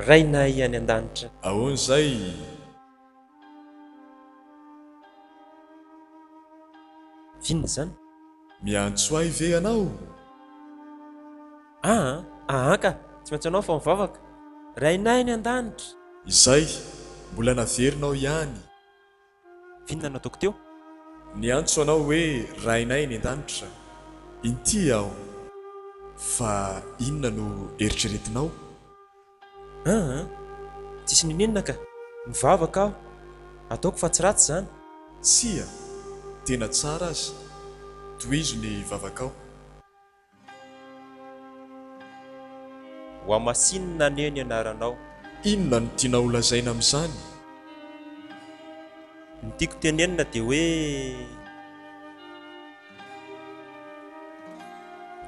Rainay any an-danitra. Ahoana izay? F'inona izany? Miantso ahy ve ianao? Aa, aa ka! Tsy miantso anao fa mivavaka. Rainay any an-danitra. Izay, mbola naverinao ihany. F'inona no ataoko teo? Niantso anao hoe Rainay any an-danitra. Inty aho. Fa inona no eritreretinao? Aa, tsisy n'inon'inona ka! Mivavaka aho. Ataoko fa tsy ratsy izany. Tsia, tena tsara aza. Tohizo ny vavakao. Hohamasinina anie ny anaranao. Inona no tianao holazaina amin'izany? Ny tiako tenenina dia hoe.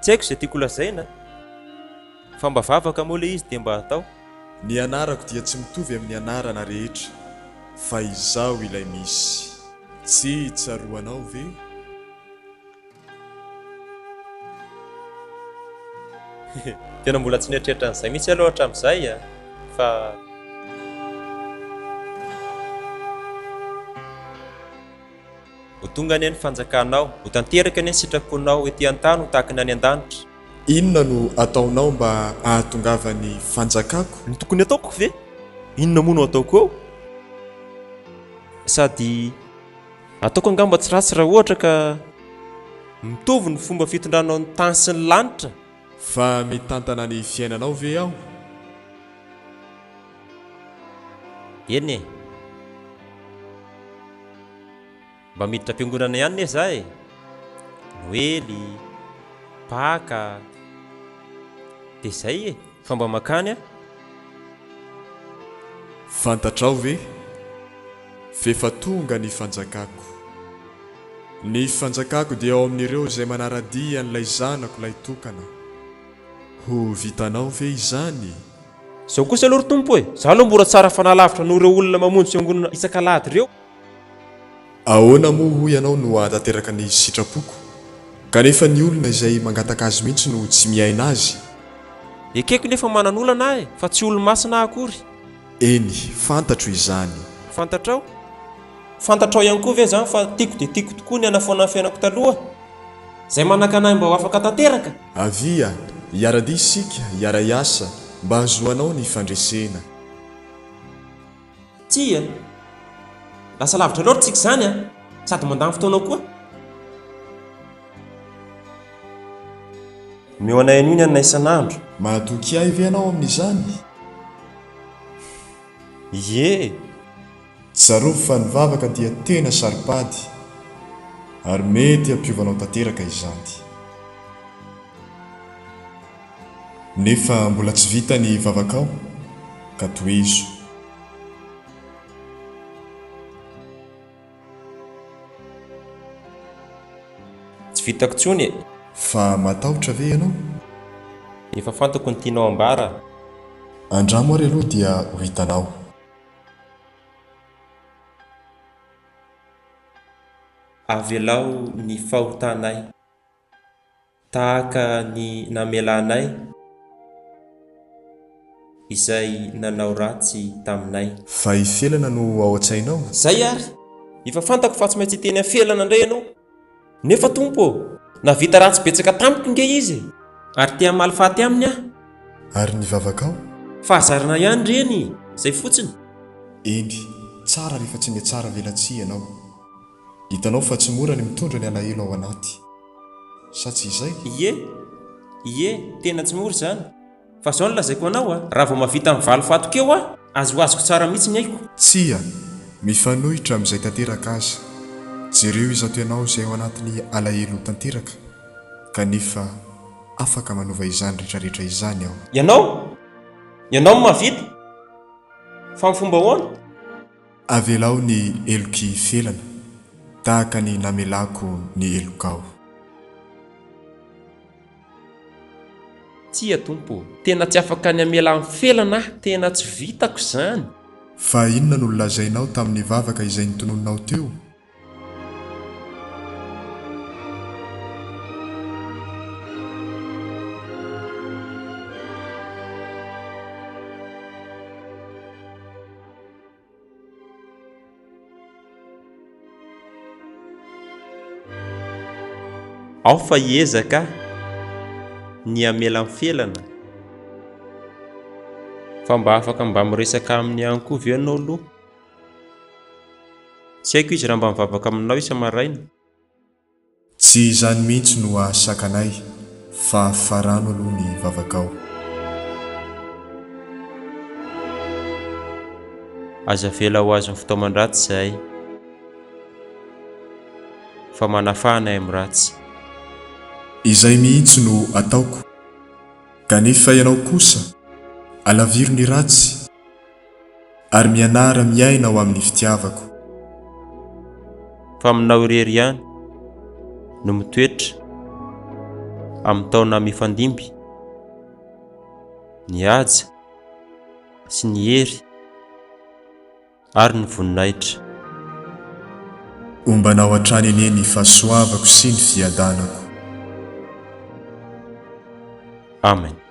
Tsy haiko izay tiako holazaina fa mba vavaka moa ilay izy dia mba atao. Ny anarako dia tsy mitovy amin'ny anarana rehetra fa izaho ilay misy. Tsy tsaroanao ve? Tena mbola tsy nieritreritra an'izay mihitsy aloha hatramin'izay a! Fa. Ho tonga anie ny fanjakanao, ho tanteraka anie ny sitraponao ety an-tany ho tahaka ny any an-danitra. Inona no ataonao mba hahatongavan'ny fanjakako? Ny tokony hataoko ve? Inona moa no ataoko eo? Sady ataoko angamba tsy ratsy raha ohatra ka mitovy ny fomba fitondranao ny tany sy ny lanitra. Fa mitantana ny fiainanao ve aho? Eny e! Mba miditra am-piangonana ihany ne za e! Noely, Paka, dia zay e! Fa mba mankany aho. Fantatrao ve? F'efa tonga ny fanjakako. Ny fanjakako dia ao amin'ireo izay manara-dia an'ilay Zanako lahitokana. Ho vitanao ve izany? Zao kosa aloha ry Tompo e! Za aloha mbola tsara fanahy lavitra noho ireo olona mamonjy fiangonana isak'alahady ireo. Ahoana moa hoy ianao no hahatanteraka ny sitrapoko, kanefa ny olona izay mangataka azy mihitsy no tsy miaina azy? Ekeko nefa manan'olana aho e, fa tsy olo-masina aho akory. Eny, fantatro izany. Fantatrao? Fantatrao ihany koa ve izany fa tiako dia tiako tokoa ny hanafoana ny fiainako taloha? Izay manakana ahy mba ho afaka tanteraka? Avia, hiara-dia isika, hiara-hiasa, mba hahazoanao ny fandresena. Tsia. Lasa lavitra loatra tsika izany an! Sady mandany fotoana koa. Omeo anay anio ny haninay isan'andro. Mahatoky ahy ve ianao amin'izany? Ie! Tsarovy fa ny vavaka dia tena saro-pady ary mety hampiova anao tanteraka izany. Nefa mbola tsy vita ny vavakao ka tohizo. Tsy vitako intsony e! Fa matahotra ve ianao? Efa fantako ny tianao ambara. Andramo ary aloha dia ho hitanao. Avelao ny fahotanay. Tahaka ny namelanay izay nanao ratsy taminay. Fa i Felana no ao an-tsainao? Zay ary! Efa fantako fa tsy maintsy hiteny an'i Felana indray ianao. Nefa Tompo ô! Nahavita ratsy betsaka tamiko nge izy e! Ary te hamaly faty aminy aho. Ary ny vavakao? Fahazarana ihany ireny! Zay fotsiny! Eny, tsara rehefa tsy mihatsara velatsihy ianao. Hitanao fa tsy mora ny mitondra ny alahelo ao anaty. Sa tsy izay? Ie! Ie, tena tsy mora izany. Fa izao no lazaiko anao a, raha vao mahavita ny valifatiko eo aho, azoazoko tsara mihitsy ny aiko. Tsia, mifanohitra amin'izay tanteraka aza. Jereo izato ianao izay ao anatin'ny alahelo tanteraka, kanefa afaka manova izany rehetrarehetra izany aho. Ianao? Ianao no mahavita? Fa amin'ny fomba ahoana? Avelao ny helok'i Felana, tahaka ny namelako ny helokao. Tsia Tompo ô, tena tsy afaka ny hamela an'i Felana aho, tena tsy vitako izany. Fa inona no nolazainao tamin'ny vavaka izay notononinao teo? Ao fa hiezaka ny hamela ny felana. Fa mba afaka mba miresaka aminy ihany koa ve ianao aloha? Tsy haiko izy raha mba mivavaka aminao isa-maraina. Tsy izany mihitsy no hahasakana ahy fa farano aloha ny vavakao. Aza avela ho azon'ny fitaoman-dratsy izahay, fa manafaha anay amin'ny ratsy. Izay mihitsy no ataoko, kanefa ianao kosa, alaviro ny ratsy. Ary mianara miaina ao amin'ny fitiavako. Fa aminao irery ihany no mitoetra amin'ny taona mifandimby ny haja sy ny hery ary ny voninahitra. Hombanao hatrany anie ny fahasoavako sy ny fiadanako. Amen.